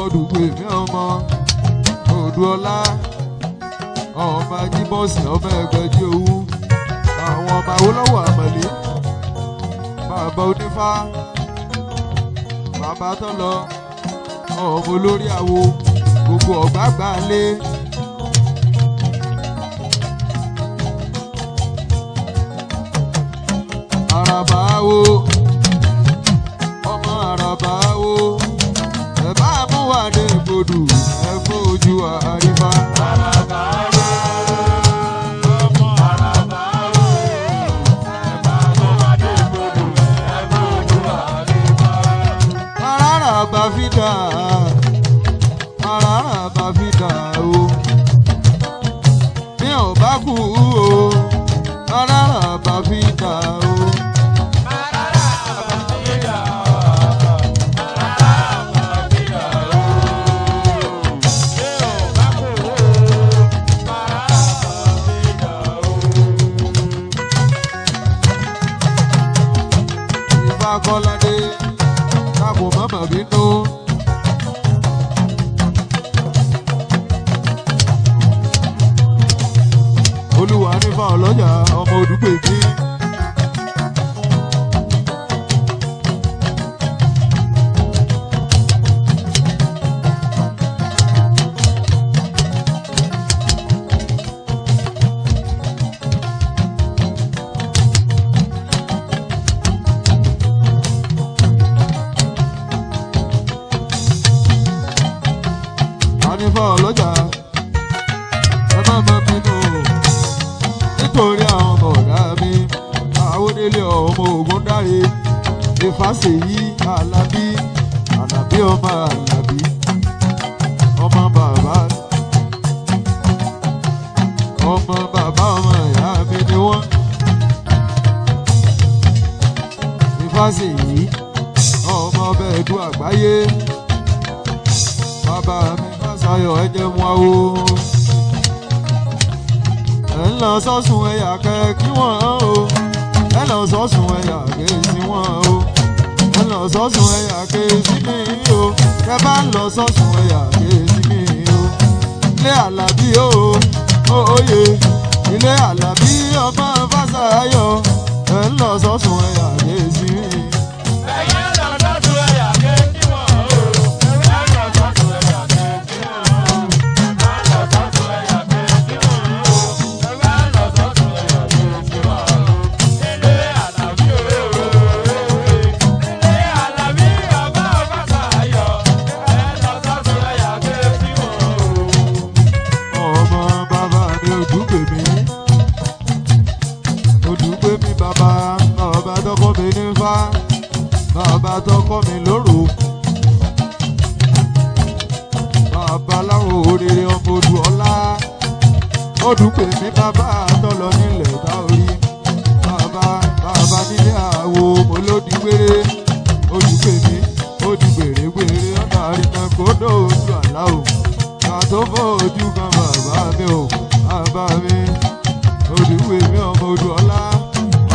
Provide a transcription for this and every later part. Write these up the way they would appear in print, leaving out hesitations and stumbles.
Odùgbèmí ọmọ Odùọlá ọmọ Ajíbọ̀sìn ọmọ Ẹgbẹ̀jì Òwu àwọn ọmọ Awólọ́wọ̀ Àmọ̀lé bàbá onífá bàbá tó lọ ọmọ olórí àwo gbogbo ọ̀gbàgbà lé. Àràbà wo ọmọ àràbà wo ẹ bá mú wà ní gbòdù ẹ fojú àrífà. Àràbà wo, ọmọ àràbà wo, ẹ bá mú wà ní gbòdù, ẹ fojú àrífà. Àràrà fi dà, àràrà fi dà o. Bí ò bá kú o, àràrà fi dà o. Àràrà fi dà, àràrà fi dà o. Bí ò bá kú o, àràrà fi dà o. Ifá Kọ́ládé, dákun mọ́mọ́ bínú. Olúwa nífà ọlọ́jà ọmọ Odùgbèmí. Ànífà ọlọ́jà ẹ má má bínú o. Nítorí àwọn ọmọ ọ̀gá mi, Àwọdélé ọmọ Ògúndáre, Ìfàsèyí Àlàbí, Àlàbí ọmọ Àlàbí, ọmọ bàbá, ọmọ bàbá ọmọ ìyá mi ni wọ́n. Ìfàsèyí ọmọ ọbẹ̀ ẹ̀dùn àgbáyé, bàbá mi Fásayọ̀ ẹ̀jẹ̀ mu àwo ẹ ń lọ sọ́sùn ẹ̀yà kẹ́ kí wọ́n o ẹ lọ sọ́sùn ẹ̀yà kẹ́ sí wọ́n o ẹ lọ sọ́sùn ẹ̀yà kẹ́ sí mi o ẹ bá ń lọ sọ́sùn ẹ̀yà kẹ́ sí mi o ilé Àlàbí o òye ilé Àlàbí ọmọ Fásayọ̀ ẹ ń lọ sọ́sùn ẹ̀yà kẹ́ sí mi. Ẹ̀yin lọ sọ́tún ẹ̀yà kejì wọ̀n o. Ẹ lọ sọ́tún ẹ̀yà kejì wọ̀n o. Ẹ lọ sọ́tún ẹ̀yà kejì wọ̀n o. Ẹ lọ sọ́tún ẹ̀yà kejì wọ̀n o. Ilé Àlàbí o. Ilé Àlàbí ọba Fásayọ̀. Ẹ lọ sọ́tún ẹ̀yà kejì wọ̀n o. Ọmọ bàbá mi Odùgbèmí, Odùgbèmí bàbá bàbá tọkọ mi ní fá bàbá tọkọ mi lóru bàbá láwọn òrèrè ọmọ odù ọlá Odùgbèmí bàbá tọlọ nílẹ̀ táorí bàbá bàbá nílé àwo olódìgbére Odùgbèmí odìgbèrègbèrè ọ̀nà àrìnà kódó ojú àlá o ká tó fojú kan bàbá mi o bàbá mi Odùgbèmí ọmọ odù ọlá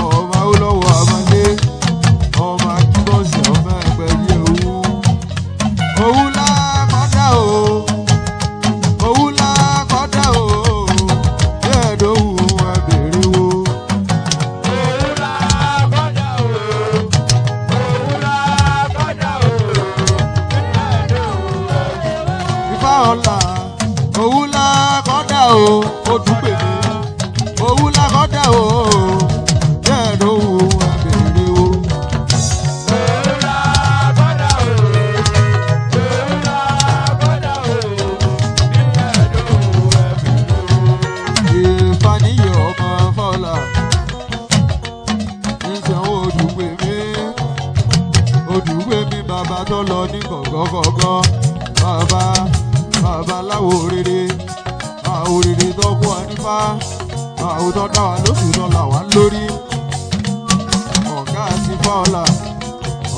ọmọ Awólọ́wọ̀ àmọ́lé ọmọ Akíbọ̀sì ọmọ Ẹgbẹ̀jì Òwu òwú lá kọ́dá o òwú lá kọ́dá o ẹ̀ẹ́dọ̀wù ẹ̀bẹ̀rẹ̀ wo. Òwúrà kọjá o, òwúrà kọjá o, ẹ̀ẹ́dọ̀wù ẹ̀bẹ̀rẹ̀. Ifá ọ̀la òwú lá kọ́dá o Odùgbèmí òwú lá kọ́dá o ẹ̀ẹ́dọ̀wù ẹ̀bẹ̀rẹ̀ wo. Òwúrà kọjá o, òwúrà kọjá o, ẹ̀ẹ́dọ̀wù ẹ̀bẹ̀rẹ̀. Ìfàníyàn ọmọ fọlá nísanwó Odùgbèmí Odùgbèmí bàbá tó lọ ní gọ̀gọ́gọ́gọ́ bàbá bàbá láwo rere àwo rere tó kó wa nífá àwo tó dá wa lóṣù tó là wá lórí ọ̀gá àti fọlá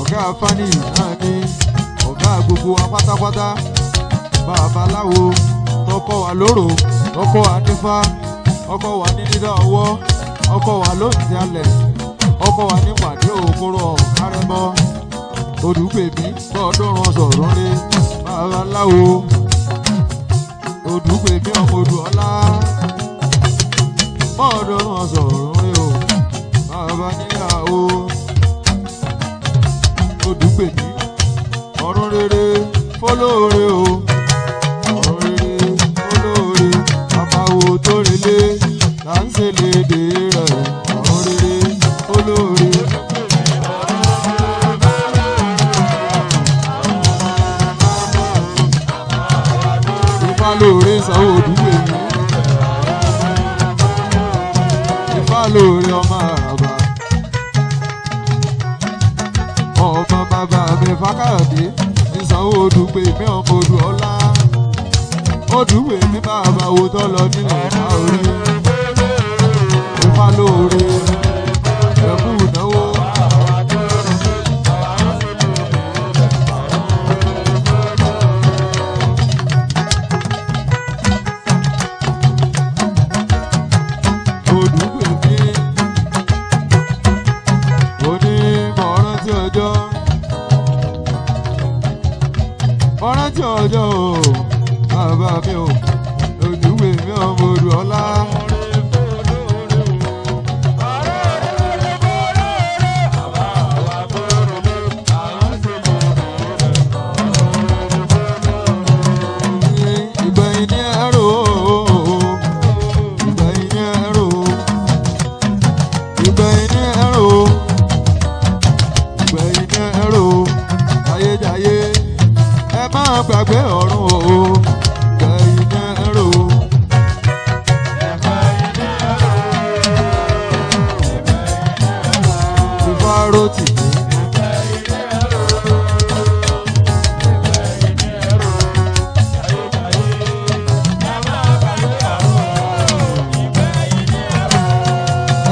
ọ̀gá faniyi náà ní ọ̀gá gbogbo wa pátápátá babaláwo tọkọ wa lóró tọkọ wa nífá ọkọ wa ní dídá ọwọ́ ọkọ wa lóǹtí alẹ̀ ọkọ wa ní pàdé òkúrò ọ̀kárẹ́bọ Odùgbèmí gbọ́dọ̀rùn sọ̀rọ̀ rẹ. Babaláwo Odùgbè mi ọmọ odò ọlá mọ́ọ̀dọ́rùn ọ̀sọ̀rùn rí o bàbá níyàwó Odùgbè mi ọ̀run rere fọlọ́ọ̀rẹ́ o ọ̀run rere fọlọ́ọ̀rẹ́ babawo tó relé là ń ṣe léde rẹ̀ ọ̀run rere fọlọ́ọ̀rẹ́. Ifá lóore sanwó Odùgbè mi Ifá lóore ọmọ àràbà ọmọ bàbá mi Fákáyọ̀dé ìsanwó Odùgbè mi ọmọ odò ọlá Odùgbè mi bàbá wo tó lọ nílẹ̀ ìta orí Ifá lóore ẹ̀kú ìnáwó. Odùgbè mi òní mọ̀ rántí ọjọ́ mọ̀ rántí ọjọ́ o bàbá mi o Odùgbè mi ọmọ odò ọlá. Ìgbẹ̀yìn ní ẹ̀rọ ìgbẹ̀yìn ní ẹ̀rọ ìgbẹ̀yìn ní ẹ̀rọ ìgbẹ̀yìn ní ẹ̀rọ ayédáyé ẹ má gbàgbé ọ̀run o ìgbẹ̀yìn ní ẹ̀rọ. Ifá rótì mí.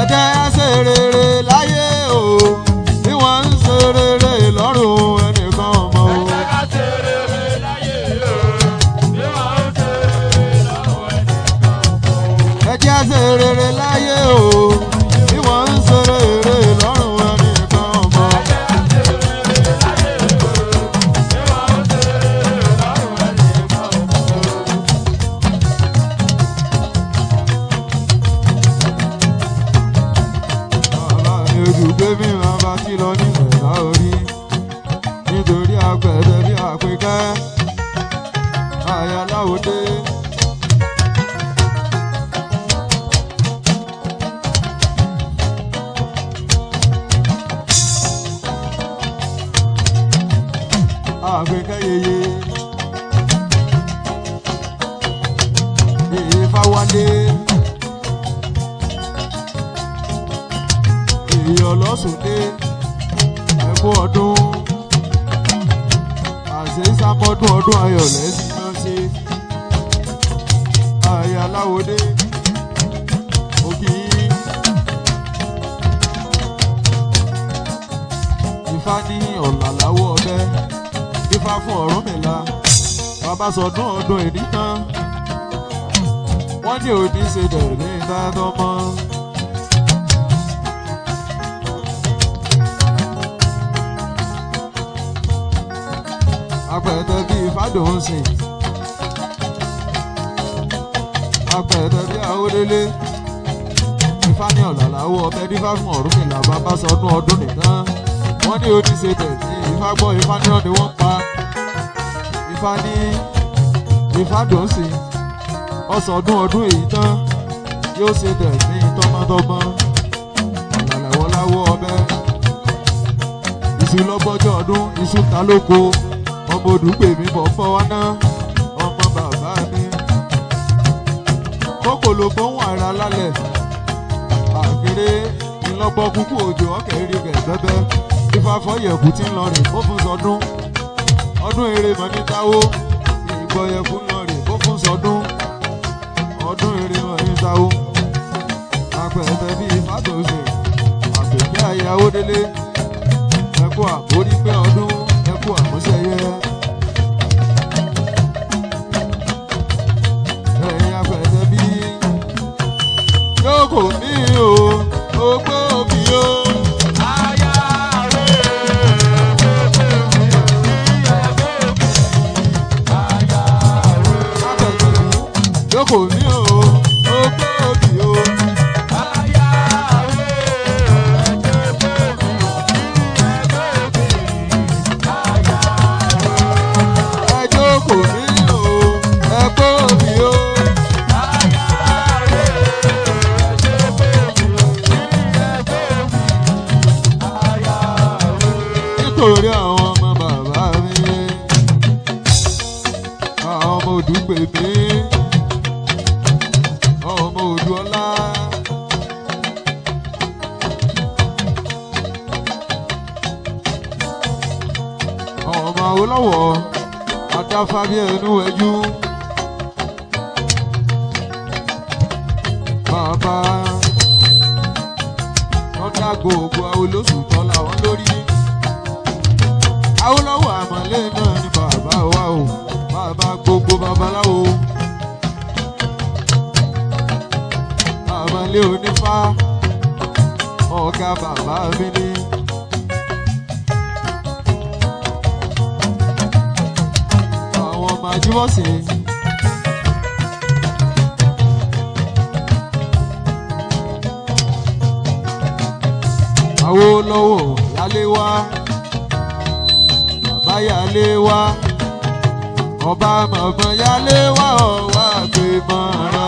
Ẹ jẹ́ á ṣe rere láyé o bí wọ́n ń ṣe rere lọ́run ẹnìkan mọ̀ o. Ẹ jẹ́ á ṣe rere láyé o bí wọ́n ń ṣe rere lọ́run ẹnìkan mọ̀. Bàbá mi Odùgbé mi bàbá tí lọ nílẹ̀ láorí nítorí apẹ̀rẹ̀ bí àpèkẹ́ àyàláwòdé. Àpèkẹ́ yeye yeye fáwálé. Èyí ọlọ́sùn dé ẹkú ọdún àṣẹ sábọ́dún ọdún ayọ̀ lẹ́sìn náà ṣe àyà aláwòdé òkì Ifá ní ọ̀là láwọ̀ ọbẹ̀ Ifá fún Ọ̀rúnmìlà bàbá sọdún ọdún èdè tán wọ́n ní òní ṣe dẹ̀rẹ̀ dáadọ́ mọ́. Apẹ̀tẹ̀ bíi fàdùnsìn apẹ̀tẹ̀ bíi àwòdélé Ifá ní ọ̀làláwọ̀ ọbẹ̀ dífá fún Ọ̀rúnmìlà bàbá sọdún ọdún nìkan wọ́n ní oníṣe tẹ̀sí Ifá gbọ́ Ifá nírọ̀ ni wọ́n pa Ifá ní Ifádùnsìn ọ̀sọ̀dún ọdún èyí tán yóò ṣe tẹ̀sí tọmọtọmọ ọ̀làlàwọ̀ láwọ̀ ọbẹ̀ iṣu lọ́gbọ́jọ́ ọdún iṣu ta lóko ọmọ Odùgbè mi bọ̀ fọ́ wá ná ọmọ bàbá mi. Kókòló gbóhùn ara lálẹ́ àkèrè ìlọ́gbọ́ kúkú òjò ọ̀kẹ́ rí rẹ̀ bẹ́bẹ́ Ifá fọ́yẹ̀kú tí ń lọ rè kó fún sọdún ọdún eré mọ́ ní táwó ìgbọ̀yẹ̀kú ń lọ rè kó fún sọdún ọdún eré mọ́ ní táwó apẹ̀tẹ̀ bíi fàtòsè àpèké àyàwó délé ẹkú àbórí pé ọdún ẹkú àmúṣẹyẹ. Ẹ̀yin apẹ̀tẹ̀ bíi yóò mí o ogbó mi o. Aya rẹ̀, Lóko mi o, ó gbóòbí o. Ẹ jókòó mi o, ẹ gbóòbí o. Nítorí àwọn ọmọ bàbá mi, àwọn ọmọ òdùgbè mi, ọmọ òdùọlá. Ọmọ Awólọ́wọ̀ adáfábí ẹnu ẹjú. Bàbá tọ́jà gbogbo olóṣù tọ́lá wọn lórí. Awólọ́wọ̀ àmọ̀lé náà ni bàbá wa o, bàbá gbogbo babaláwo. Àmọ̀lé onífá, ọ̀gá bàbá mi ni. Àwọn ọmọ ajímọ̀sìn. Awólọ́wọ̀ yálé wá, bàbá yálé wá, ọba mọ̀mọ́ yálé wá, ọwá gbé mọ́ra.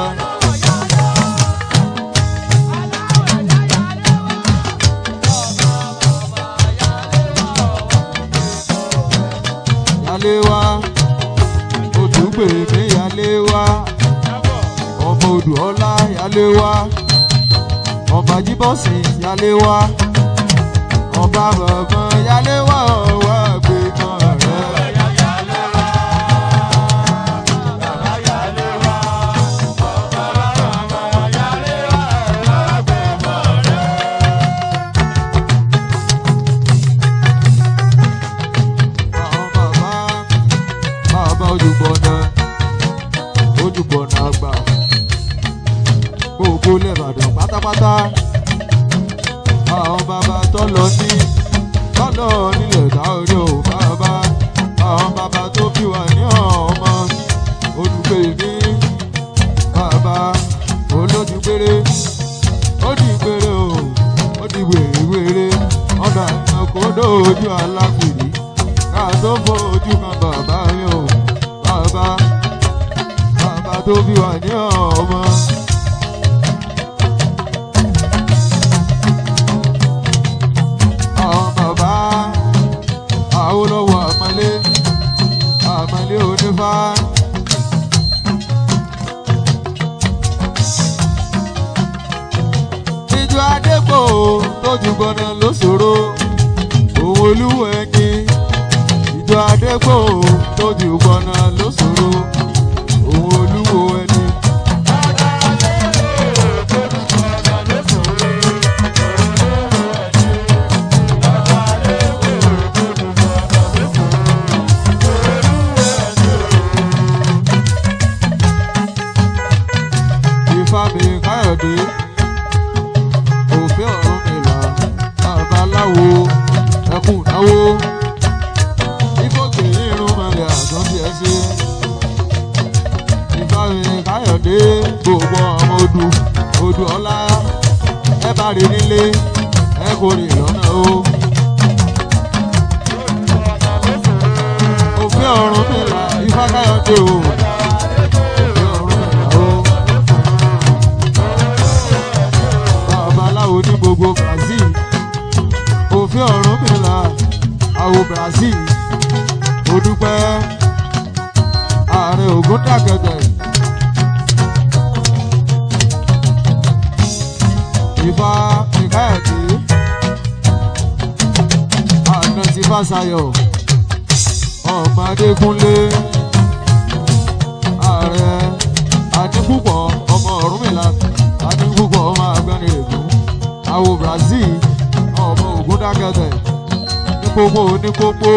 Yálé wá, odùgbè mi yálé wá, ọmọ odò ọlá yálé wá, ọba jíbọ̀sìn yálé wá, ọba mọ̀mọ́ yálé wá, ọwá gbé mọ́ra. Àwọn bàbá bàbá ojúgbọ̀nà ojúgbọ̀nà àgbà gbogbo lẹ́bàdàn pátápátá. Àwọn bàbá tọ́lọ ní tọ́lọ nílẹ̀ táwọn ò bàbá. Àwọn bàbá tó bí wà ní ọmọ olùgbé mi bàbá olójúgbére ó di gbére o ó di wèrèwèrè ọ̀dà àkódó ojú alágbèrè ká tó fojú kan bàbá mi o bàbá bàbá tó bí wà ní ọmọ. Àwọn bàbá Awólọ́wọ̀ àmọ́lé àmọ́lé onífá. Ìjọ Adépò tó ju gbọ́nà ló ṣòro, òun olúwẹ̀ẹ́ni. Ìjọ Adépò tó ju gbọ́nà ló ṣòro, òun olúwo ẹni. Ifá mi Káyọ̀dé, òfin ọ̀run mi là, babaláwo, ẹkùn náwó. Ifókè irun mọ̀lẹ́ àtúntì ẹ ṣe. Ifá mi Káyọ̀dé, gbogbo ọmọ odù, odù ọlá, ẹ bá rí nílé, ẹ kò rí lọ́nà o. Òfin ọ̀run mi là, Ifá Káyọ̀dé o. Òfin ọ̀run mi là o. Babaláwo ní gbogbo Brazil òfin Ọ̀rúnmìlà àwò Brazil odúpẹ́ ààrẹ Ògúndàkẹ̀tẹ̀ Ifá Ìkáyọ̀dé àná ti Fásayọ̀ ọmọ Adékúnlé ààrẹ Adépúpọ̀ ọmọ Ọ̀rúnmìlà Adépúpọ̀ ọmọ Àgbẹnirègún àwò Brazil ọmọ Ògúndàkẹ̀tẹ̀ ní kókó ní kókó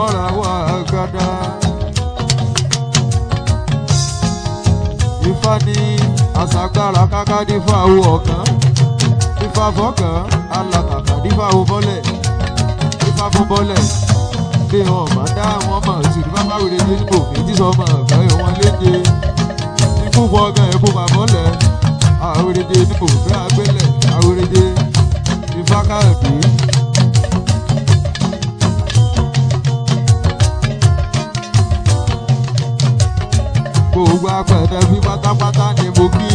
ọ̀rọ̀ àwọn àgàdà. Ifá ní àṣàgbára káká dífá owó ọ̀kan ifá fọ́kàn alàkàkà dífá owó bọ́lẹ̀ ifá fún bọ́lẹ̀ bí wọn bá dá wọn mọ̀ sí ní bàbá wèrè ní kò fi tí sọ mọ̀ ọ̀gá wọn léde. Ikú fọgàn ikú pàmọ́lẹ̀. Àwòrèdè ni kò fẹ́ agbélẹ̀. Àwòrèdè Ifákáyọ̀dé. Gbogbo apẹ̀tẹ̀ fi pátápátá ni mo kí.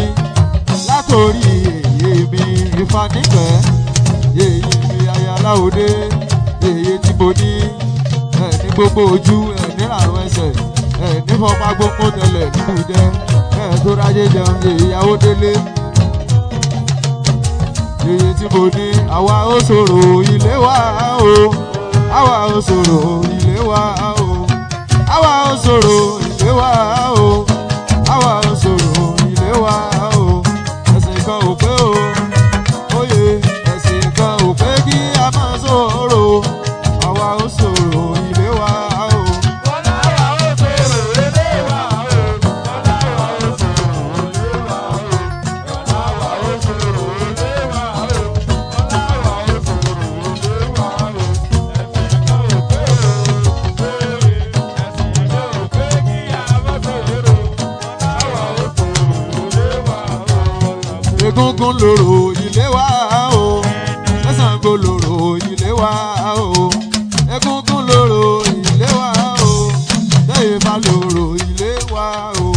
Látòrí èyí mi Ifáníkẹ́, èyí mi Ayaláòdé, èyí tí mo ní. Ẹni gbogbo ojú, ẹni ràrùn ẹsẹ̀, ẹni fọpá gbogbo tẹlẹ̀ níbù jẹ, ẹ̀ tó ráyé jẹun, ìyàwó délé. Èyí tí mo ní, àwa ó sọ̀rọ̀ ilé wa o, àwa ó sọ̀rọ̀ ilé wa o, àwa ó sọ̀rọ̀ ilé wa o, àwa ó sọ̀rọ̀ ilé wa o. Ẹ̀sìn kan ò pé o, óye, ẹ̀sìn kan ò pé kí a máa sọ̀rọ̀, àwa ó sọ̀rọ̀ ilé wa o. Egungun lòrò ilé wa o, Ṣàngó lòrò ilé wa o, egungun lòrò ilé wa o, Ifá lòrò ilé wa o,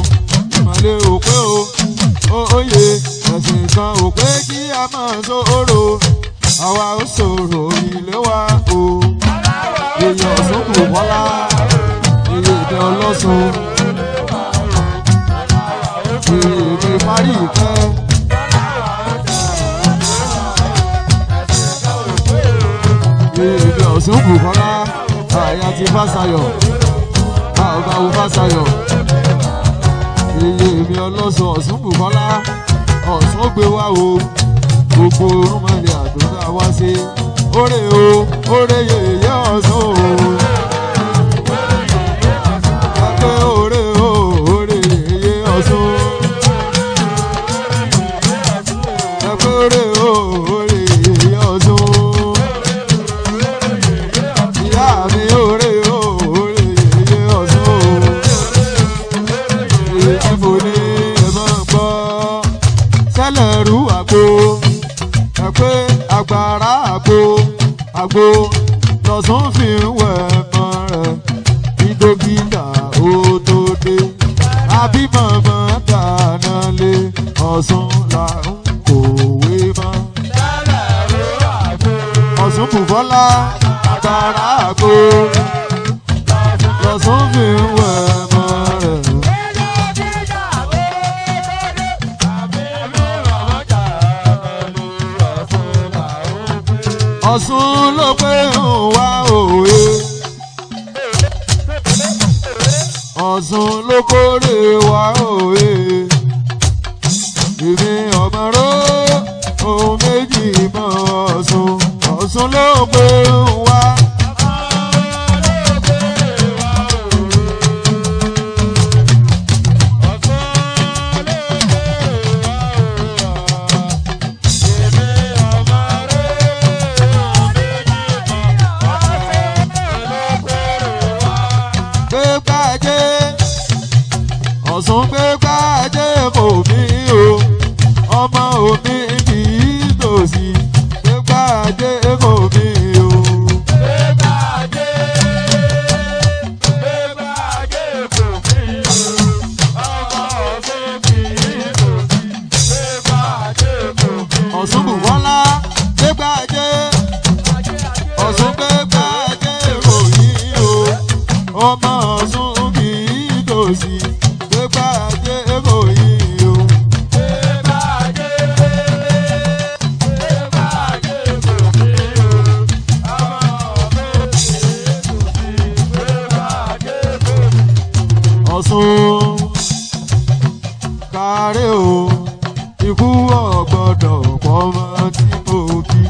ìmọ̀lẹ̀ òpé o, òye ẹ̀sìn kan òpé kí a máa sọ̀rọ̀, àwa ó sọ̀rọ̀ ilé wa o. Èyí Ọ̀ṣun kò wọ́lá, èyí èdè ọlọ́sùn, èyí èdè parí ìfẹ́. Èmi Ọ̀ṣun Bùkọ́lá, àyà ti Fásayọ̀, àgbà wo Fásayọ̀. Èyí èmi ọlọ́sùn Ọ̀ṣun Bùkọ́lá, Ọ̀ṣun gbé wá o, gbogbo orúnmọ̀lẹ̀ àdúrà wá sí. Óre o, óre yèyé Ọ̀ṣun o. Ẹ óre o, óre yèyé Ọ̀ṣun. Ẹ óre o, óre yèyé Ọ̀ṣun. Ìyá mi òré o, òré yèyé Ọ̀ṣun o. Èyí tí mo ní ẹ máa ń gbọ́. Sẹ́lẹ̀ rú àgbo, ẹ pé agbára àgbo, àgbo lọ́sùn fi ń wẹ̀ mọ́ rẹ̀. Kí dókítà ó tó dé. Àbí màmá dáná lé, Ọ̀ṣun là ń kòwé mọ́. Ọ̀ṣun Bùkọ́lá agbára àgbo lọ́sùn fi ń wẹ̀ mọ́ rẹ̀. Ọ̀ṣun ló pé ń wá òye. Ọ̀ṣun ló kórè wá òye. Èmi ọmọ ró ohun méjì mọ́ Ọ̀ṣun. Ọ̀ṣun ló pé ń wá. Gbégbájé Ọ̀ṣun gbégbájé kò mí o, ọmọ omi kì í tòsí. Gbégbájé kò mí o. Ọ̀ṣun Bùkọ́lá gbégbájé, Ọ̀ṣun gbégbájé kò yí o, ọmọ Ọ̀ṣun kì í tòsí. Gbégbájé kò yí o. Ọ̀ṣun kárẹ́ o, ikú ọ̀gbọ́dọ̀ pọ̀ mọ́ tí mo bí.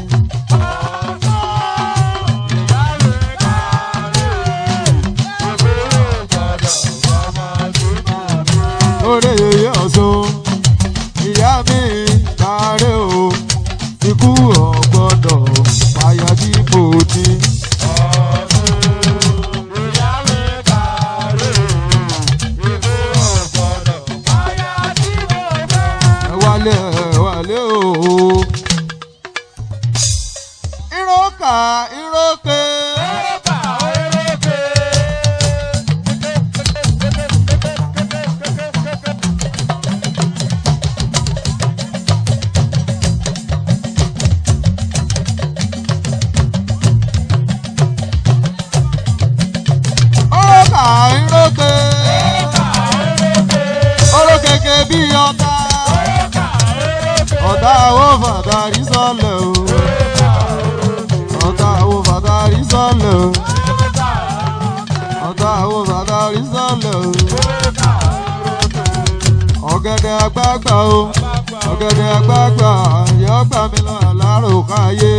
Orí yèyé Ọ̀ṣun, ìyá mi kárẹ́ o, ikú ọ̀gbọ́dọ̀ pààyà tí mo ní. fàtàrí sọlẹ̀ o. Ọ̀tá àwọn fàtàrí sọlẹ̀ o. Ọ̀tá àwọn fàtàrí sọlẹ̀ o. Ọ̀gẹ̀dẹ̀ àgbààgbà o. Ọ̀gẹ̀dẹ̀ àgbààgbà yọ gbà mí lọ àlárò káyé.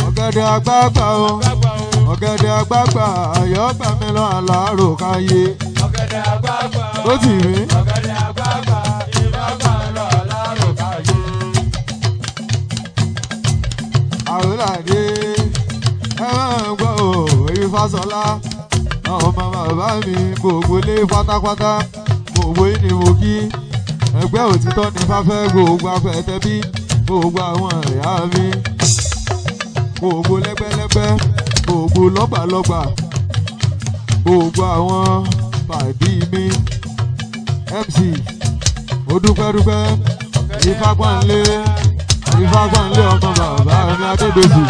Ọ̀gẹ̀dẹ̀ àgbààgbà o. Ọ̀gẹ̀dẹ̀ àgbààgbà yọ gbà mí lọ àlárò káyé. Ó tì mí. Àwòlàdé ẹ máa ń gbọ́ ò Ifásọlá ọmọ bàbá mi gbogbo lé pátápátá gbogbo yín ni mo kí ẹgbẹ́ òtítọ́ ní fáfẹ́ gbogbo afẹ́tẹ́bí gbogbo àwọn ẹ̀yà mi gbogbo lẹ́gbẹ́lẹ́gbẹ́ gbogbo lọ́gbàlọ́gbà gbogbo àwọn pàdí mi MC ó dúpẹ́ dúpẹ́ Ifágbọ́nlé Ifágbọ́nlé ọmọ bàbá mi Adédọ̀sù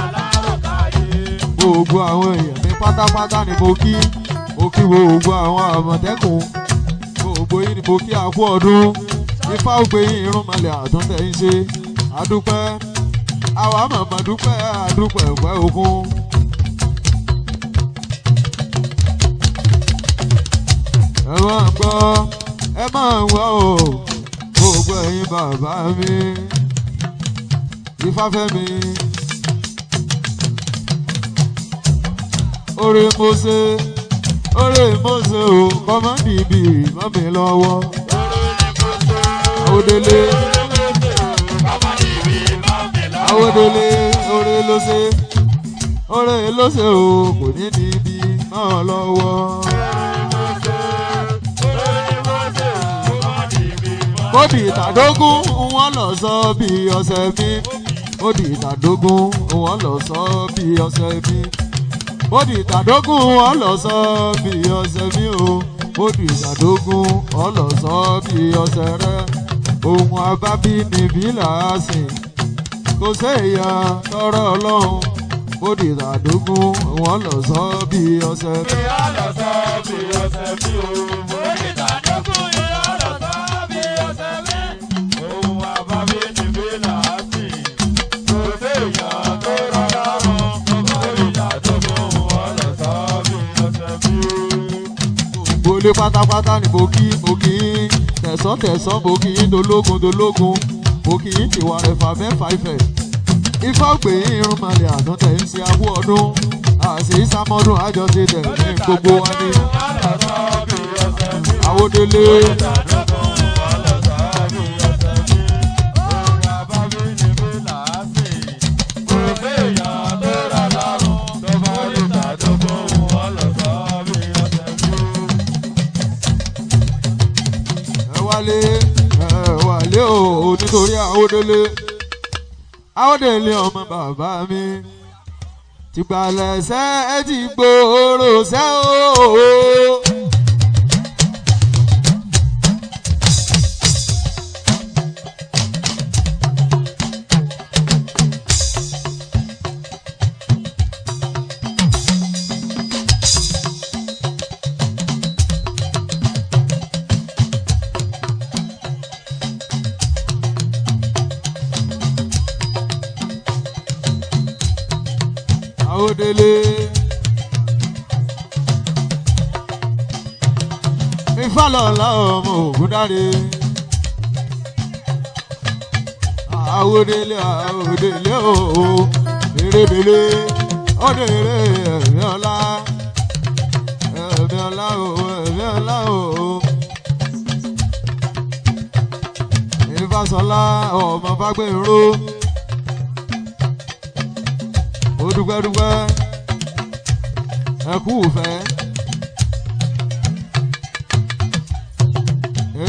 gbogbo àwọn èèyàn mi pátápátá ni mo kí mo kí gbogbo àwọn àmọ̀tẹ́kùn gbogbo yín ni mo kí àkú ọdún ifá ògbé yín irúnmọlẹ̀ àtúntẹ̀ ń ṣe àdúpẹ́ àwa màmá dúpẹ́ àdúpẹ́ ẹ̀pẹ́ òkun. Ẹ máa gbọ́ ẹ máa gbọ́ o gbogbo ẹ̀yin bàbá mi Ifáfẹ́mi. Oore mo ṣe oore mo ṣe o kọ́mọ́dì bí mọ́ mi lọ́wọ́. Àwòdélé Àwòdélé oore ló ṣe oore ló ṣe o kò ní ní ibi mọ́ ọ lọ́wọ́. Ó di ìtàdógún wọ́n lọ sọ bí ọ̀sẹ̀ mi. Ó di ìtàdógún wọ́n lọ sọ bí ọ̀sẹ̀ mi. Ó di ìtàdógún wọ́n lọ sọ bí ọ̀sẹ̀ mi o. Ó di ìtàdógún wọ́n lọ sọ bí ọ̀sẹ̀ rẹ. Ohun abábí níbí làásìn. Kò séèyàn tọrọ Ọlọ́run. Ó di ìtàdógún wọ́n lọ sọ bí ọ̀sẹ̀ mi. Gbolé pátápátá ni mo kí mo kí tẹ̀sán tẹ̀sán mo kí dológun dológun mo kí tìwà rẹ̀fà mẹ́fà ifẹ̀. Ifá ògbè yín irúnmọlẹ̀ àtúntẹ̀ ń ṣe abú ọdún àṣẹ ìsàmọ́dún àjọṣe tẹ̀ ní gbogbo wa ní. Àwòdélé ẹ wálé ẹ wálé o nítorí Àwòdélé Àwòdélé ọmọ bàbá mi tìgbàlẹ̀ṣẹ́ ẹ ti gbòòrò ṣẹ́ o. Àwòdélé. Ifálọ́lá ọmọ Ògúndáre. Àwòdélé Àwòdélé ooo. Erédélé òdèrè ẹ̀mí ọlá. Ẹ̀mí ọlá ooo ẹ̀mí ọlá ooo. Ifásọlá ọmọ Fágbénró. Ó dúpẹ́ dúpẹ́ ẹ kú ìfẹ́.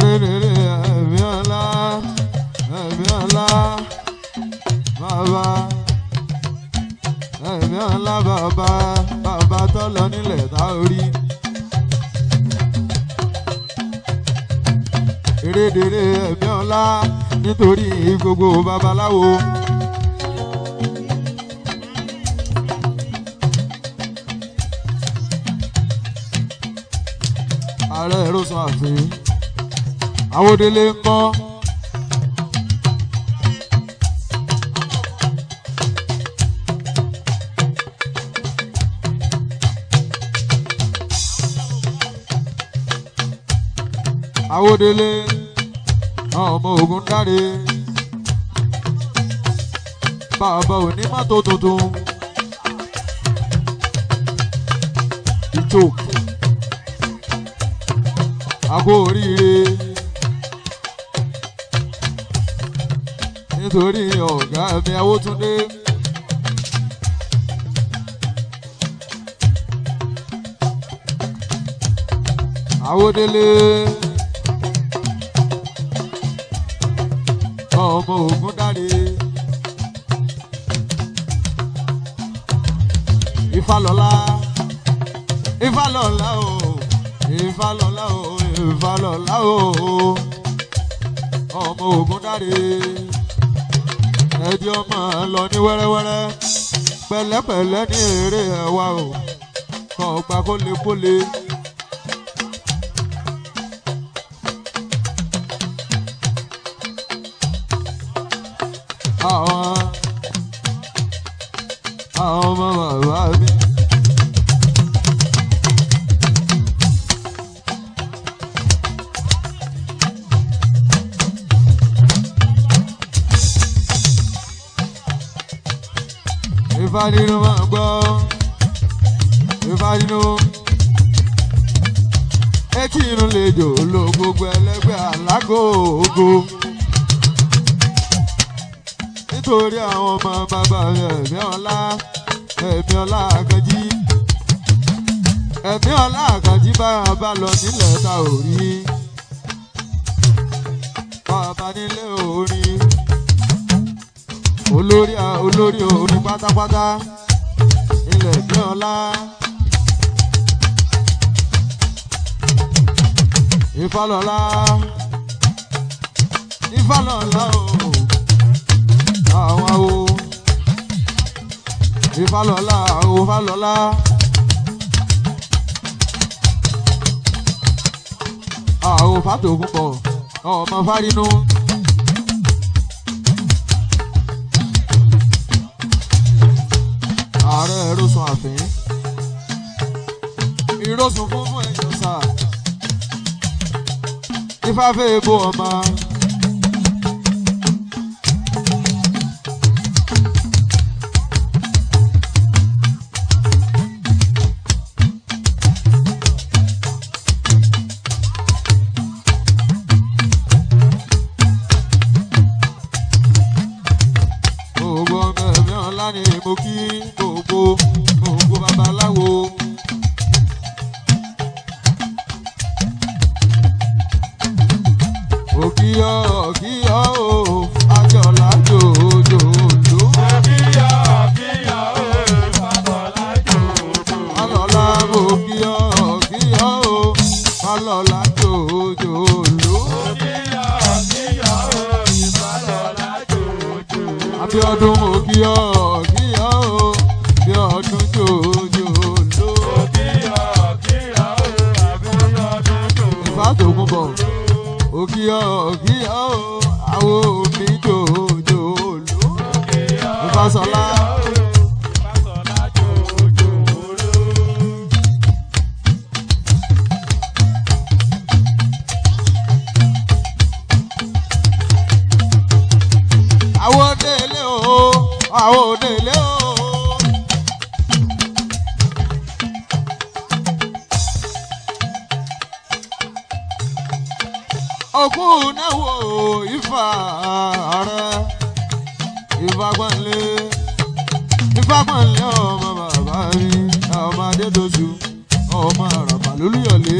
Eré ẹ̀mí ọlá ẹ̀mí ọlá bàbá ẹ̀mí ọlá bàbá bàbá tó lọ nílẹ̀ tá ò rí. Erédèrè ẹ̀mí ọlá nítorí gbogbo babaláwo. Ààrẹ Rọ́sùn àfin Àwòdélé ń kọ́. Àwòdélé ọmọ ogun dáre bàbá òní mọ́tò tuntun ìjò àgbo oríire nítorí ọ̀gá mi Awótúndé. Àwòdélé ọmọ ogun dáre Ifálọ́lá Ifálọ́lá o Ifálọ́lá o Ifálọ́lá o ọmọ ogun dáre ẹjọ́ máa lọ ní wẹ́rẹ́wẹ́rẹ́ pẹ̀lẹ́pẹ̀lẹ́ ní eré ẹ̀wà o kọ̀ ọ̀gbà kólekóle. Àwọn àwọn ọmọ bàbá mi. Ifá nínú máa gbọ́ Ifá nínú etí inú lè jò lo gbogbo ẹlẹ́gbẹ́ alágòógó nítorí àwọn ọmọ bàbá rẹ̀ ẹ̀mí ọlá ẹ̀mí ọlá àkànjí ẹ̀mí ọlá àkànjí bá a bá lọ nílẹ̀ ta ò rí bàbá nílé orin olórí olórí orin pátápátá ilẹ̀ ẹ̀mí ọlá. Ifálọ́lá Ifálọ́lá o àwọn o Ifálọ́lá o Ifálọ́lá. Àwọn Fátòkúnbọ̀ ọmọ Fárínú. Ààrẹ ìrosùn àfín ìrosùn funfun ẹ̀yọ̀ sà Ifá fẹ́ bo ọmọ. Gbogbo ọmọ ẹ̀mí ọ̀la ni mo kí gbogbo gbogbo babaláwo. Òkìyọ̀ òkìyọ̀ o, Àjọlá jòjòló. Kíyọ̀ kíyọ̀ o, Fábọ̀lá jòjò. Alọ́lá òkìyọ̀ òkìyọ̀ o, Alọ́lá jòjòló. Kíyọ̀ kíyọ̀ o, Ìfálọ́lá jòjò. Abíọ́dún òkìyọ̀ òkìyọ̀ o, Bíọ́dún jòjòló. Kíyọ̀ kíyọ̀ o, Abíọ́dún jòjò. Ìfàtòkùnbọ̀ òkìyọ̀ òkìyọ̀ o, àwo mi jòjòló. Kíyọ̀ Ìfàsọ̀lá. Ìfásọ̀lá jòjò. Àwọn òdèlé o, àwọn òdèlé o. Òkú náwó Ifá ààrẹ Ifágbọ́nlé Ifágbọ́nlé ọmọ bàbá mi ọmọ Adédọ̀sù ọmọ Àràbà lólúyọ̀lé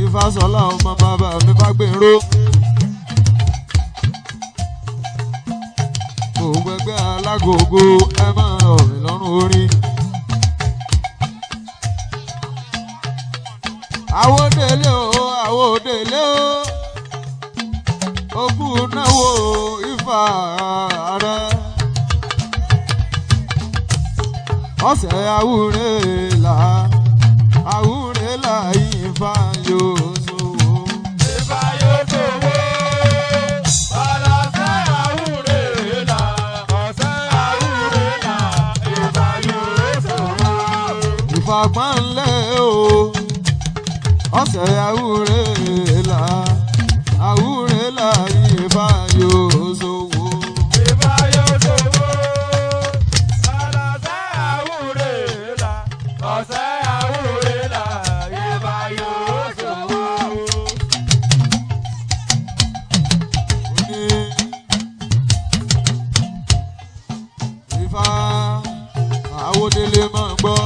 Ifásọlá ọmọ bàbá mi Fágbénró. Gbogbo ẹgbẹ́ alágòógó ẹ máa rọ̀ mí lọ́rùn orin. Àwòdélé o, àwòdélé o, òkú náwó Ifá ààrẹ. Ọ̀sẹ̀ àwúrẹ́ là àwúrẹ́ là Ifá yóò sòwò. Ifá yóò sòwò. Àfàpọ́nlé o, ọ̀sẹ̀ àwúrẹ́là, àwúrẹ́là Ifá yóò ṣòwò. Ifá yóò ṣòwò. Ọlọ́sẹ̀ àwúrẹ́là, ọ̀sẹ̀ àwúrẹ́là, Ifá yóò ṣòwò. Ó ní Ifá Àwọdélé máa ń gbọ́.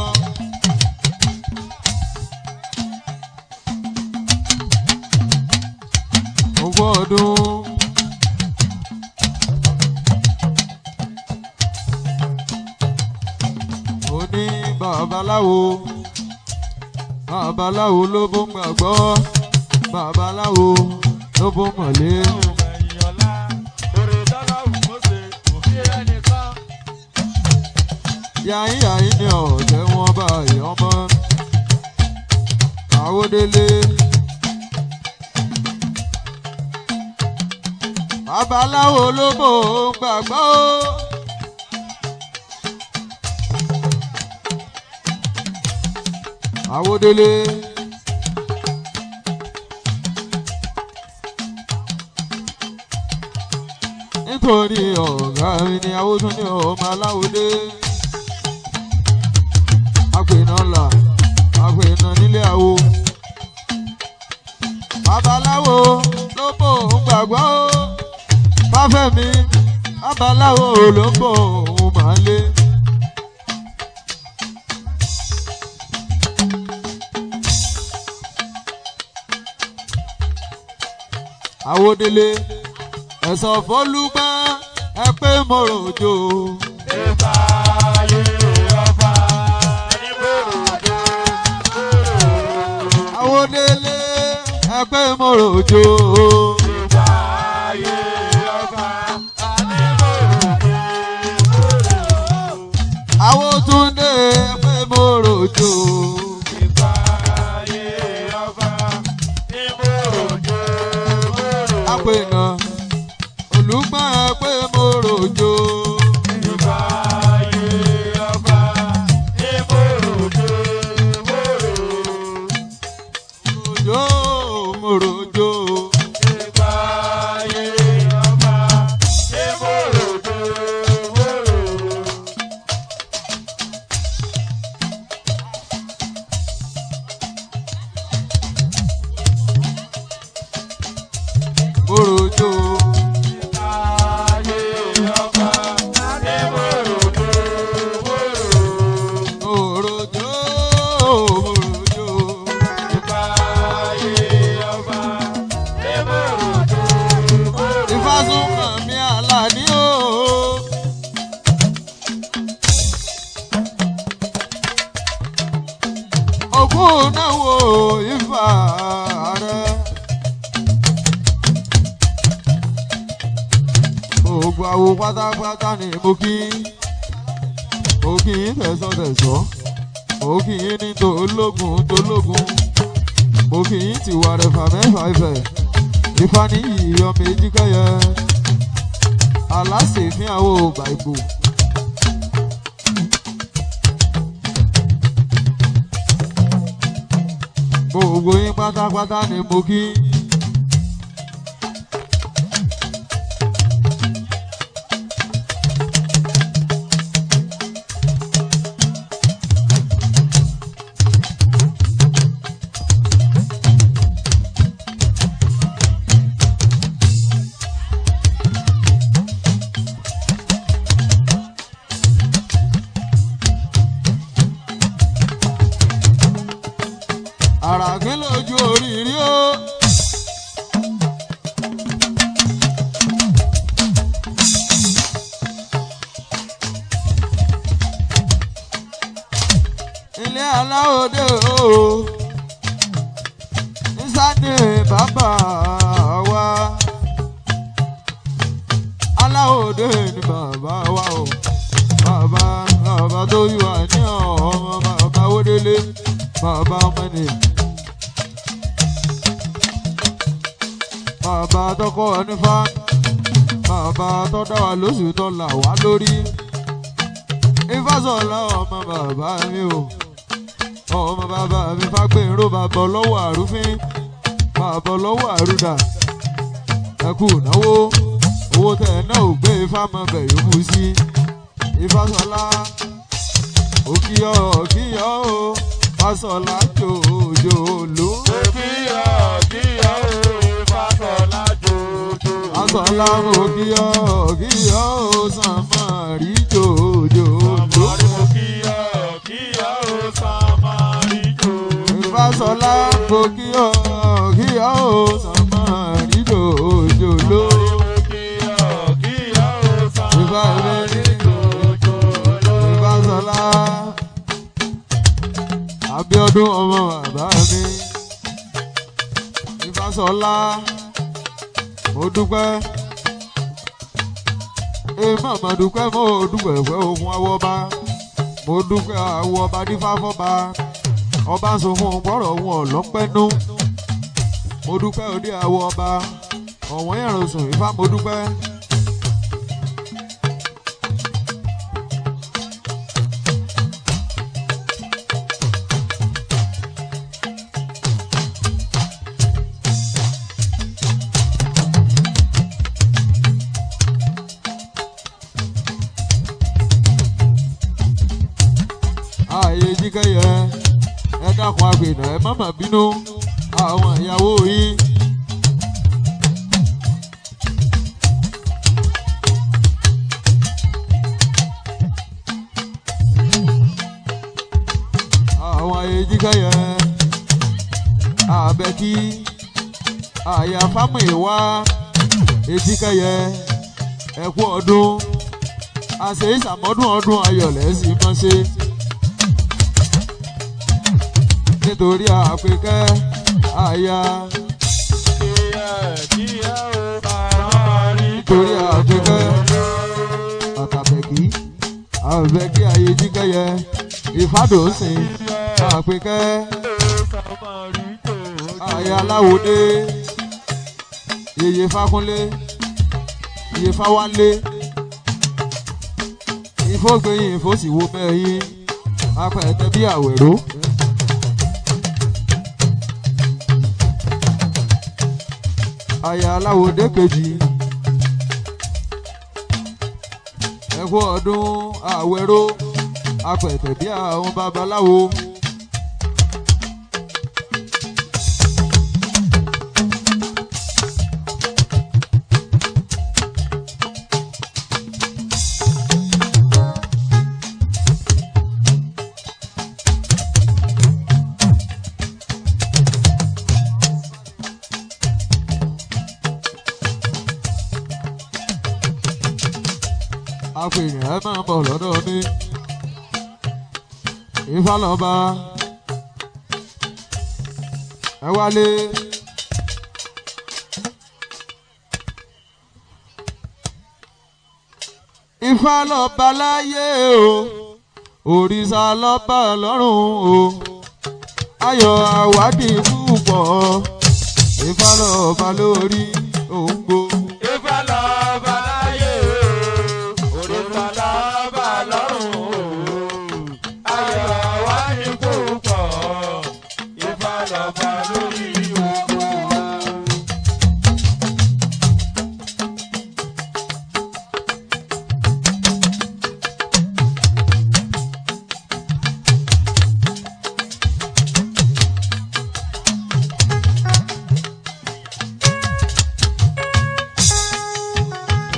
Ogún ọdún. Ó ní babaláwo, babaláwo ló bó ń gbàgbọ́, babaláwo ló bó ń mọ̀lé. Yàyín yàyín ni ọ̀tẹ̀ wọn bá ọmọ Àwọdélé. Babaláwo ló bò ó gbàgbọ́ o. Àwọdélé. Nítorí ọ̀gá mi ni Awótúndé ọmọ Aláwọdé. Àpènà là, àpènà nílé àwo. Babaláwo ló bò ń gbàgbọ́ o. Fáfẹ́mi, babaláwo ló bò ń máa lé. Àwọdélé, ẹ̀sọ̀ fọlúgbọ́n ẹ pé mo ròjò. Ifá yé ọba ní bòròdó. Àwọdélé, ẹ pé mo ròjò. Ifá yé ọba ní bòròdó. Àwòtúndé, ẹ pé mo ròjò. Ifá yé ọba ní bòròdó. Àpènà olùgbọ́n ẹ pé mo ròjò. Ifá yé ọba ní bòròdó. Ròjò, mo ròjò. Ifá yé ọba ní bòròdó. Mo ròjò. Ayé ọba ní bòròdó. Mo ròjò, mo ròjò. Ifá yé ọba ní bòròdó. Ifásúnkànmí Àlàní o. Ògún náà wo Ifá rẹ̀. Gbogbo àwo pátápátá ni mo kí. Mo kí yín tẹ̀sán-tẹ̀sán. Mo kí yín ní tológun tológun. Mo kí yín tìwà rẹ̀ fà mẹ́fà ifẹ̀. Ifá níyì ọmọ èjìkáyẹ. Aláṣẹ̀fín àwo bàìbò. Gbogbo yín pátápátá ni mo kí. Àràkín lójú oríire o. Ilé aláwòdè o. Nísàdé bàbá wa. Aláwòdè ni bàbá wa o. Bàbá bàbá tó yù wá ní ọmọ bàbá Wódélé bàbá ọmọ ni. Bàbá tọkọ nífà, bàbá tó dá wa lóṣù tó là wá lórí. Ifásọ̀lá ọmọ bàbá mi o. Ọmọ bàbá mi Fágbénró bàbá ọlọ́wọ́ àrúfín bàbá ọlọ́wọ́ àrúdà. Ẹ kú ìnáwó owó tẹ̀ náà ò gbé ifá mọ bẹ̀ yòókù sí. Ifásọlá òkìyọ̀ òkìyọ̀ o Fásọlá jòjò ló. Fásọlá òkìyọ̀ òkìyọ̀ o Sànmọ́rí jòjò ló. Fásọlá òkìyọ̀ òkìyọ̀ o Sànmọ́rí jòjò ló. Ifá mi Ifásọlá Abíọ́dún ọmọ bàbá mi Ifásọlá mo dúpẹ́ èèmọ̀ mo dúpẹ́ mo dúpẹ́ pẹ́ ogun awọba mo dúpẹ́ awọba dífáfọ́ba ọba ń sọ fún gbọ́rọ̀ òun ọ̀lọ́pẹ́nú mo dúpẹ́ òde awọba ọ̀wọ́n ìrùsùn Ifá mo dúpẹ́. Ààyè jíkẹyẹ ẹ dákun àgbèdà ẹ má má bínú àwọn ìyàwó yìí. Àwọn ààyè jíkẹyẹ àbẹ̀kí àyà fámìwá ejíkẹyẹ ẹ kú ọdún àṣẹ ìsàmọ́dún ọdún ayọ̀lẹ̀ sì mọ́ ṣe nítorí àpèkẹ́ àyà nítorí àpèkẹ́ àtàbẹ̀kí àbẹ̀kí ayé jíkẹ́yẹ ìfádòsìn àpèkẹ́ àyà aláwòdé yèyé fákúnlé yèyé fáwálé ìfógbéyìn ìfósìwò mẹ́yìn apẹ̀tẹ̀ bí àwẹ̀rọ. Àyà aláwòdé kejì ẹ kú ọdún àwẹ̀rọ apẹ̀tẹ̀ bí àwọn babaláwo. Apèrè ẹ máa bọ̀ lọ́dọ̀ mi. Ifá lọ́ba ẹ wálé. Ifá lọ́ba láyé o, òrìṣà lọ́ba lọ́run o, ayọ̀ àwádìí púpọ̀, Ifá lọ́ba lórí òǹgbò. Ifá lọ́ba láyé o, òrìṣà lọ́ba lọ́run o. Ayọ̀ wá ní púpọ̀, Ifá lọ́ba lórí gbogbo wa.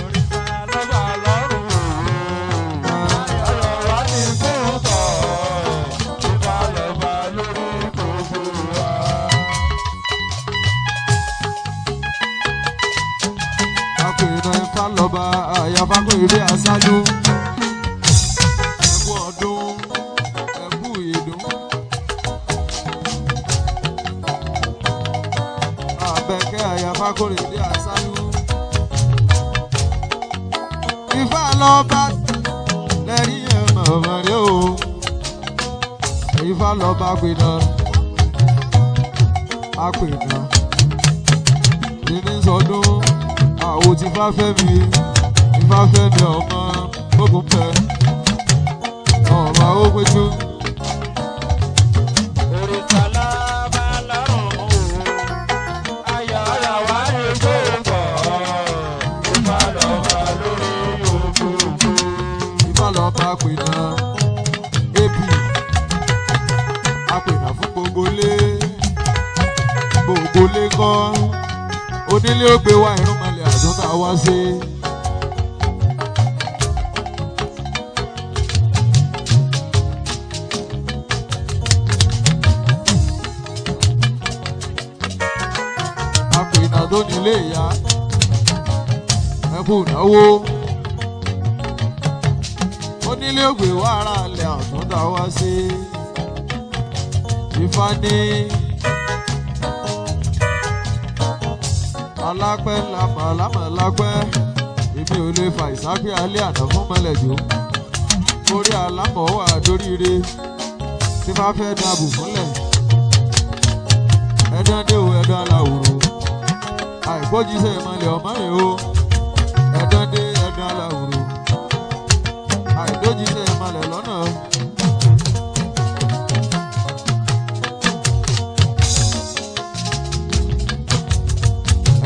Òrìṣà lọ́ba lọ́run o, ayọ̀ wá ní púpọ̀, Ifá lọ́ba lórí gbogbo wa. Apèrè Ifá lọ́ba àyàfákò ìwé aṣáájú. Ẹ kú ọdún, ẹ kú ìdún. Àbẹ̀kẹ́ àyàfákò ìwé aṣáájú. Ifá lọ́ba lẹ́rí ẹ̀ mọ̀mọ́ rẹ̀ o. Ifá lọ́ba pinna. Apènà. Ìní sọdún àwọn tí Fáfẹ́mi Fáfẹ́mi ọmọ gbógun pẹ ọmọ ogunjú. ńkọ́ onílé ó gbé wa ìrúnmọlẹ̀ àtúntà wá sí. Àpènà tó nílé ìyá ẹ kú ìnáwó onílé ó gbé wa ara ilẹ̀ àtúntà wá sí. Ifá ní alápẹ́ lamọ̀ lápẹ́ èmi ò lè fa ìsápẹ́ alẹ́ àná fún mọ́lẹ̀jọ́ orí alámọ̀ wà dóríire tí bá fẹ́ dàbò fúnlẹ̀ ẹ̀dán dé o ẹ̀dán aláwòrò àìkójíṣẹ́ ìmọ̀lẹ̀ ọmọ rẹ̀ o ẹ̀dán dé ẹ̀dán aláwòrò àìdójíṣẹ́ ìmọ̀lẹ̀ lọ́nà.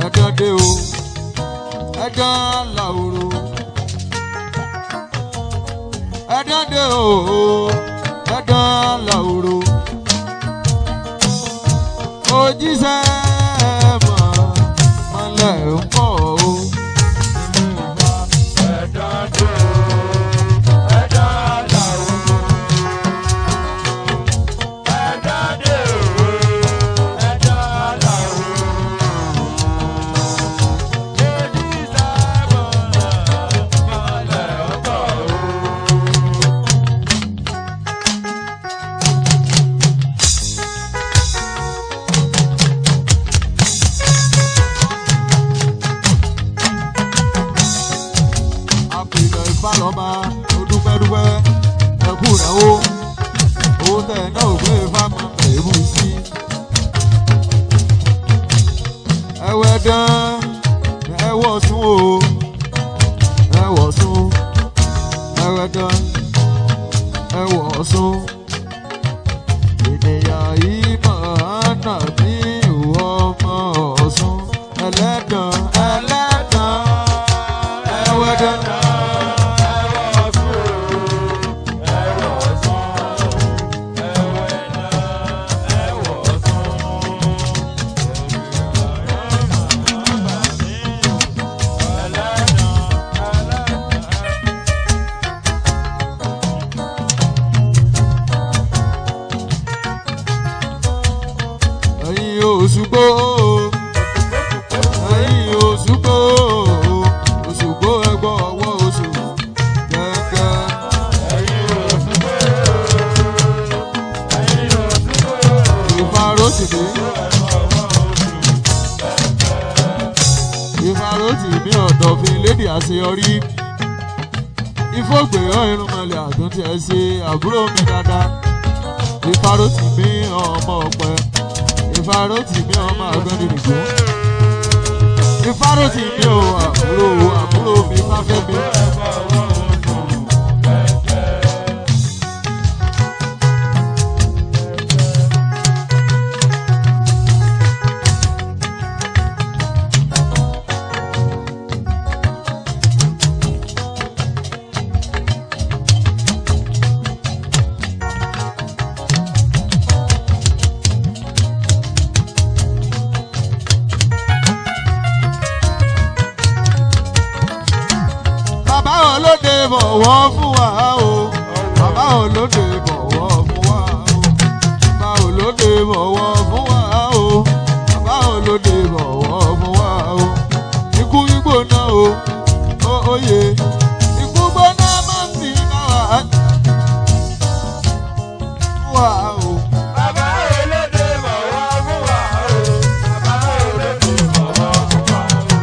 Ẹ̀dán dé o ẹ̀dán làwòrò ẹ̀dán dé o ẹ̀dán làwòrò òjíṣẹ́ mọ̀ mọ́lẹ̀ ń bọ̀ o. Àpèlọ ìfàlọ́mà odúpẹ́dúpẹ́ ẹkú ìnáwó owó tẹ̀ náà ò gbé fáwọn èébú sí. Ẹwẹ́ dán ẹwọ́ sún o ẹwọ́ sún ẹwẹ́ dán ẹwọ́ sún. Ènìyàn yìí máa nà bí ìwọ ọmọ Ọ̀ṣun ẹlẹ́dàn ẹlẹ́dàn ẹwẹ́ dán. Ẹ̀yin Òṣùgbó ẹ̀yin Òṣùgbó Òṣùgbó ẹgbọ́ ọwọ́ oṣù kẹ̀kẹ́. Ìfarotìmí Ìfarotìmí ọ̀dọ̀fin lédè àṣeyọrí Ifógbèyàn irúnmọlẹ̀ àtúntì ẹ̀ ṣe àbúrò mi dáadáa Ìfarotìmí ọmọ ọ̀pẹ Ìfarotìmí ọmọ àgbẹ̀dìrìgbò Ìfarotìmí o àbúrò àbúrò mi fáfẹ́mi. Bàbá olóde bọ̀wọ̀ fún wa o. Bàbá olóde bọ̀wọ̀ fún wa o. Bàbá olóde bọ̀wọ̀ fún wa o. Bàbá olóde bọ̀wọ̀ fún wa o. Ikú gbígbóná o, ó óye. Ikú gbóná máa ń fi bá wa wá o. Bàbá olóde bọ̀wọ̀ fún wa o. Bàbá olóde bọ̀wọ̀ fún wa o.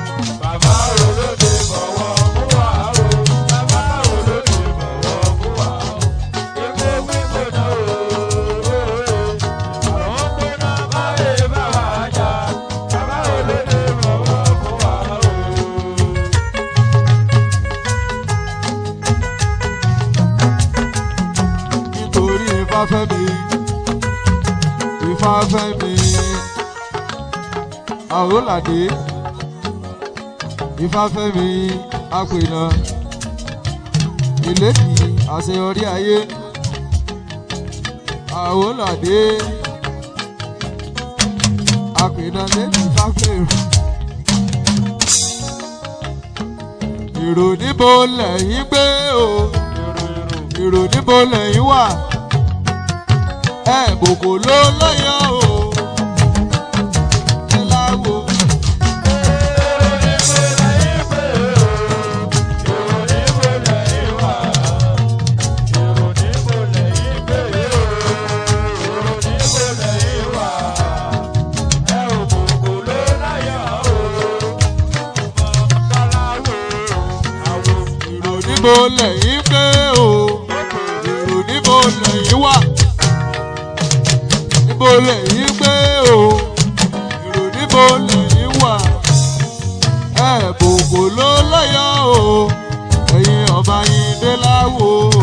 Bàbá olóde bọ̀wọ̀ fún wa o. Bàbá olóde bọ̀wọ̀ fún wa o. Ikú gbígbóná o. Àrùn gbóná báyé bá wa jà. Bàbá olóde bọ̀wọ̀ fún wa o. Nítorí Ifáfẹ́mi Ifáfẹ́mi Àrólàdé Ifáfẹ́mi Apènà Ìlédìí àṣeyọrí ayé Àrólàdé Apènà. Àyìnà lẹ́nu Fágbèrò. Èrò níbo lẹ̀yin gbé o, èrò níbo lẹ̀yin wà, ẹ bòkò ló lọ́yọ̀ o, ẹ láwo. Èrò níbo lẹ̀yin gbé o, èrò níbo lẹ̀yin wà, níbo lẹ̀yin gbé o, èrò níbo lẹ̀yin wà, ẹ bòkò ló lọ́yọ̀ o, ẹ̀yin ọba yín dé láwo o.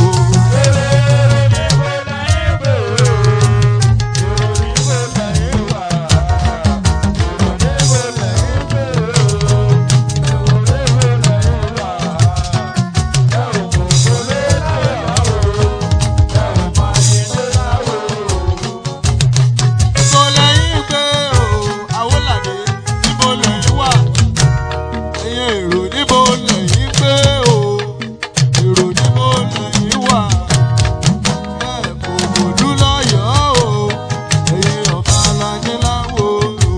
Níbo lẹ̀yin gbé o, Awólàdé, níbo lẹ̀yin wà? Ẹ̀yin èrò níbo lẹ̀yin gbé o, èrò níbo lẹ̀yin wà? Ẹ kò bòlú lọ́yọ̀ọ́ o, ẹ̀yin ọba aláyé láwo o.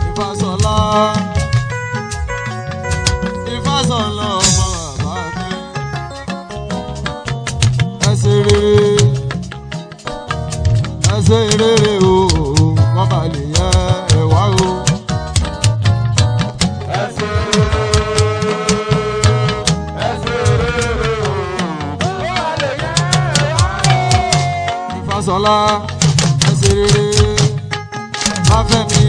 Ifásọlá, Ifásọlá ọmọ bàbá mi. Ẹ ṣe rere, ẹ ṣe rere o, kọ́ ba lè yẹ ẹ wá o. Ifásọlá, ẹ ṣe rere, Báfẹ́mi,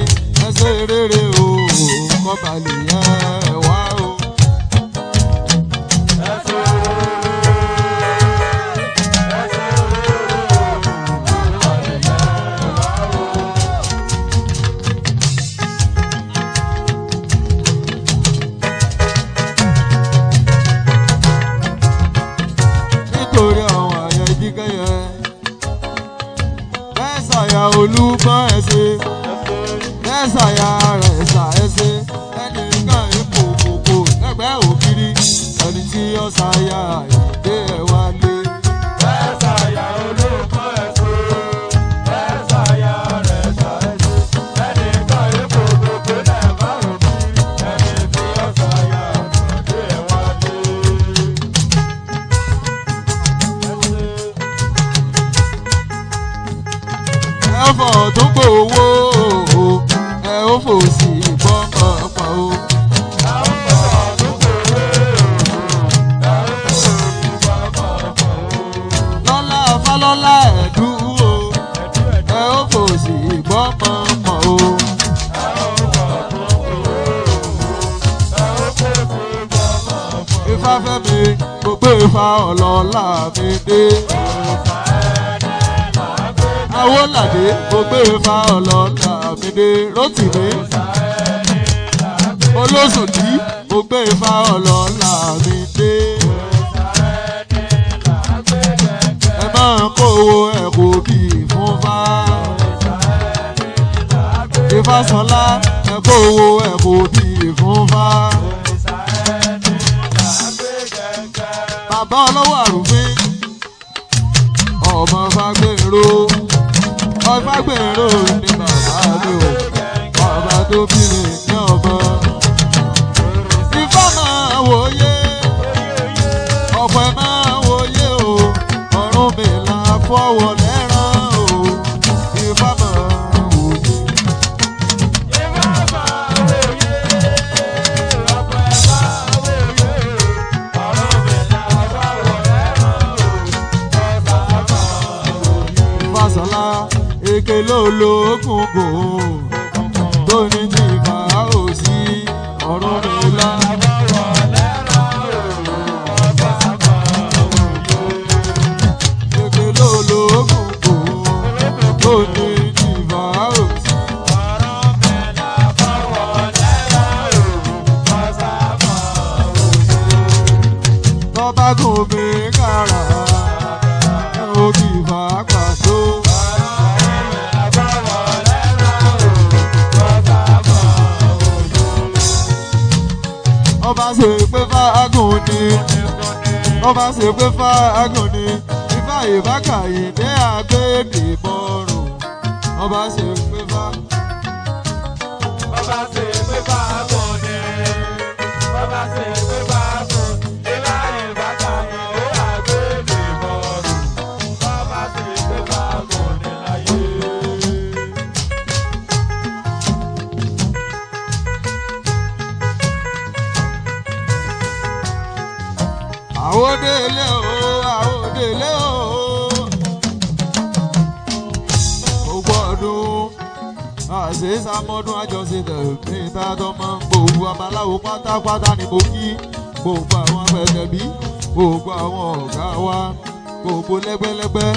ẹ ṣe rere o, kọ́ ba lè yẹ ẹ wá o. Nítorí àwọn àyà ìdíkẹyẹ mẹ́sàyà olúgbọ́n ẹ ṣe, mẹ́sàyà rẹ̀ ṣà ẹ ṣe, ẹnìkan ipò kòkò lẹ́gbẹ̀ẹ́ ògiri, ẹni tí ó ṣàyà ìdè ẹ̀ wálé. Ẹ fọ̀ tó gbòòwò ẹ ó fò sí gbọ́mọ̀ pọ̀ o. Lọ́lá Fálọ́lá ẹ̀dú o, ẹ ó fò sí gbọ́mọ̀ pọ̀ o. Ifáfẹ́mi gbogbo Ifá ọlọ́lá mi dé. Awólàdé gbogbo Ifá ọlọ́lá mi dé. Rótìmí Olóṣòdì gbogbo Ifá ọlọ́lá mi dé. Ẹ máa kó owó ẹ̀ kò bí fún fá. Ifásọlá ẹ kó owó ẹ̀ kò bí fún fá. Bàbá ọlọ́wọ́ àrùfín ọmọ Fágbèrò, Fágbèrò ni bàbá mi o, bàbá tó bí mi ní ọmọ. Ifá máa wòye, ọ̀pẹ máa wòye o, ọ̀run mi là fọwọ́ lẹ́ràn o, Ifá máa wòye. Fáṣọlá èké ló lo ògùngùn tó ní ti fà á ò sí ọ̀run mi lá. Èké Ọba gùn mí kàrà òkì fàápàṣọ. Ọba ṣe pé fáagùn ni, ọba ṣe pé fáagùn ni, ifá ìbákàyè dé àgbèdè bọ̀rùn. Ọba ṣe pé fá. Bàbá ṣe pé fáàgùn ni, bàbá ṣe pé fáàgùn, ìlà ìbátan ìlú àgbègbè bọ̀rù. Bàbá ṣe pé fáàgùn ni láyé. Àwòdélé o, àwòdélé o. Gbogbo ọdún àṣeṣàmọ́dún àjọṣe tẹ̀mí tààtọ́ máa ń gbogbo abaláwo pátápátá ni mo kí gbogbo àwọn apẹ̀tẹ̀bí, gbogbo àwọn ọ̀gá wa, gbogbo lẹ́gbẹ́lẹ́gbẹ́,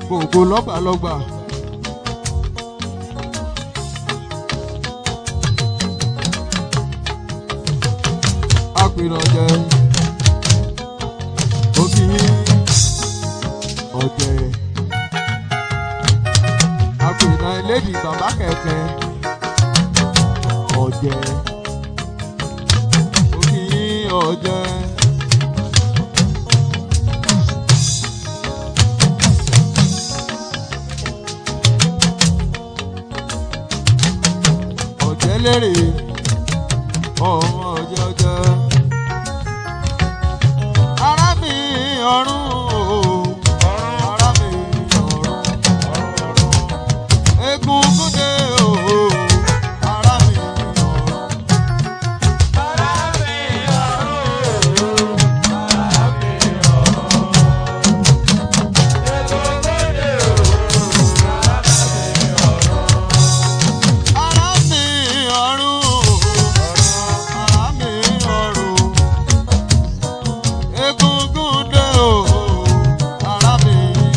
gbogbo lọ́gbàlọ́gbà. Àpìrànjẹ òkì ọ̀jẹ̀ àpènà elédì bàbá kẹ̀kẹ́ ọ̀jẹ̀ òkì ọ̀jẹ̀. Ọ̀jẹ̀ lérè ọmọ ọ̀jẹ̀ ọ̀jẹ̀ ara mi ọ̀run o, ara mi ọ̀run, egungun dé o, ara mi ọ̀run. Ara mi ọ̀run, ara mi ọ̀run. Egungun dé o, ara mi ọ̀run. Ara mi ọ̀run, ara mi ọ̀run, egungun dé o, ara mi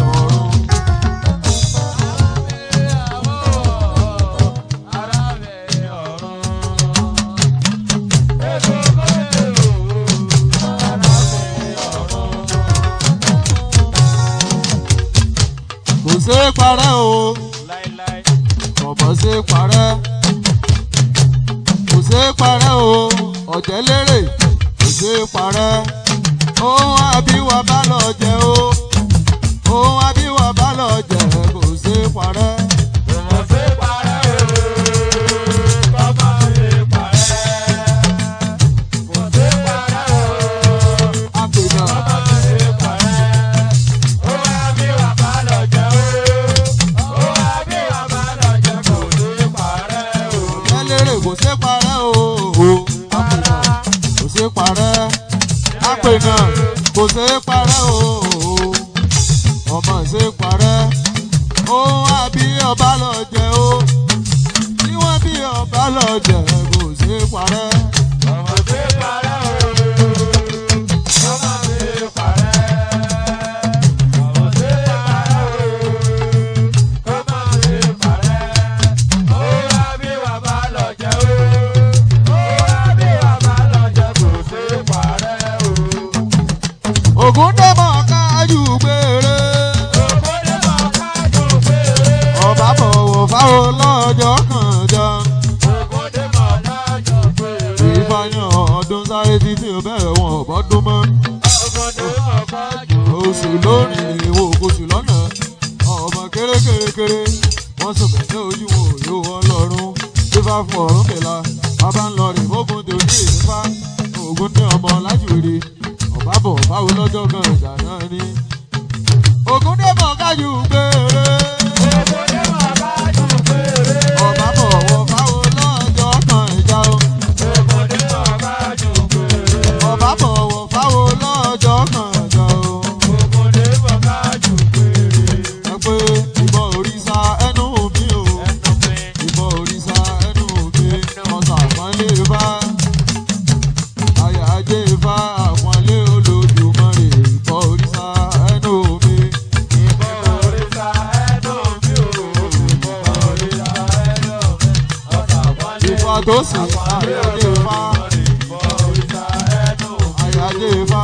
ọ̀run. Kò ṣeé parẹ́ o, ọ̀bọ̀ ṣeé parẹ́, kò ṣeé parẹ́ o, ọ̀jẹ̀ lérè kò ṣeé parẹ́. Ohun àbíwá bá lọ jẹ o, ohun àbíwá bá lọ jẹ kò ṣeé parẹ́. Àpènà ọ̀jẹ̀ lérè kò ṣeé parẹ́ o, àpènà kò ṣeé parẹ́, àpènà kò ṣeé parẹ́ o, ọmọ ṣeé parẹ́. Ohun àbí ọba lọ jẹ o, tí wọ́n bí ọba lọ jẹ kò ṣeé parẹ́. Ògùn dẹ́mọ̀ kájú gbére. Ọba bọ̀wọ̀ fáwọn lọ́jọ́ kan jọ. Ìfàyàn ọdún sáré títí ó bẹ̀rẹ̀ wọn ò bọ́dún mọ́. Oṣù lónìí ìwò oṣù lọ́nà. Ọmọ kérékérékéré wọ́n sùn bẹ̀ ní ojú wọn ò yóò wọ́n lọ́rùn. Fífá fún ọ̀rún kẹlà. Bàbá ń lọ rè fógun tó ní ìfífá. Ògùn ní ọmọ lájúwèrè. Ọba bọ̀ báwo lọ́jọ́ kan ìjà náà ni. Ògùn dẹ́mọ̀ kájú gbére. Ọba bọ̀wọ̀ fáwọn lọ́jọ́ kan ìjà o. Ọba bọ̀wọ̀ fáwọn lọ́jọ́ kan ìjà o. Ẹ pé ìbọn òrìṣà ẹnu mi o. Ìbọn òrìṣà ẹnu mi. Ọ̀sà àpọ́nlé ifá. Àyà ajé ifá àpọ́nlé Olódùmarè. Ìbọn òrìṣà ẹnu mi. Ifá tó sì àyà ajé ifá. Àyà ajé ifá.